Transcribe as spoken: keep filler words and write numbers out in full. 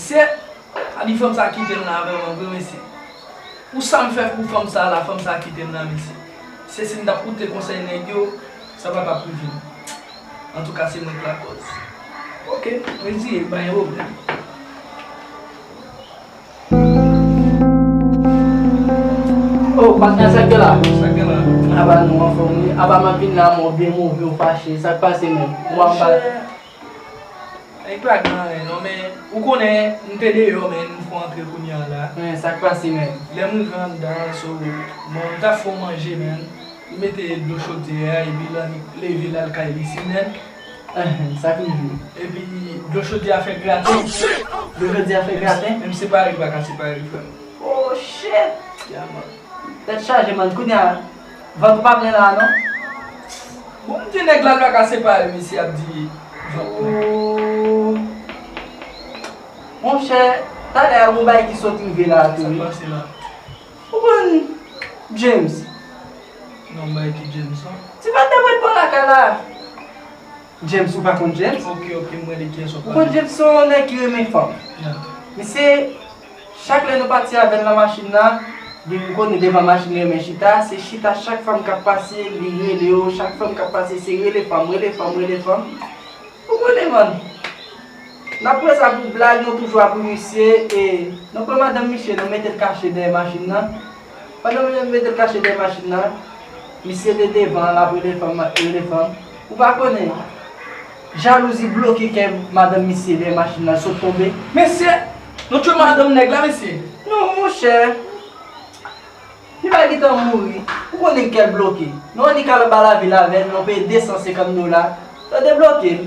Mesye, a di fanm sa kite m la avè mwen vre mesye. Pou sa m fè pou fanm sa la, fanm sa kite m la mesye. Se si m t ap koute konsèy nèg yo, sa pa t ap rive m. Antouka se mwen k lakòz. Ok, mezire, pa gen pwoblèm. Oh, patnè, sa k gen la? Sa k gen la? Aba nou anfòm wi. Aba m ap vin la, mwen byen move, ou fache. Sa k pase menm? Ou ap ba- Monchè, nèg pa gen anyen non, men ou konnen m te deyò, men m fè antre kounye a la. Men sa k pase menm? Lè m rive anndan, so, bon, m t ap fè w manje, men. Li mete dlo chodyè a, epi l annik leve l al kay li, si nèt. Ehn, sa k rive? Epi dlo chodyè a fè graten. Dlo chodyè a fè graten? Menm separe li pa ka separe l, frè m. Oh shit! Yeah, man. Tèt chaje, man. Kounye a, vant ou pa plen la, non? Bon, m di nèg la, l pa ka separe, mesye ap di vant plen. Oh. Monchè, talè a, gon bagay ki sot rive la, tou, wi. Sa k pase la? Ou konn James? Non, bay ki James lan? Ti pa te mwen pran lakay la. James, ou pa konn James? Ok, ok, m wè de kiyès w ap pale. Ou konn James se yon nèg ki renmen fanm. Yeah. Misye, chak lè nou pati avè l nan machin nan, li ou konnen devan machin li renmen chita, se chita chak fanm k ap pase, li rele yo, chak fanm k ap pase, se rele fanm, rele fanm, rele fanm. Ou konnen, man. N ap pran sa pou blag, nou toujou ap ri misye, e nou pran madanm misye, nou mete l kache dèyè machin nan. Pandan nou mete l kache dèyè machin nan, misye te devan, l ap rele fanm, rele fanm. Ou pa konnen, jalouzi bloke kè madanm misye dèyè machin nan, sot tonbe. Mesye, nou tchwe madanm nèg la, mesye. Non, monchè. Li pa gentan mouri. Ou konnen kè l bloke. Nou annik al anba lavil avè l, nou peye de san senkant dola. Yo debloke l.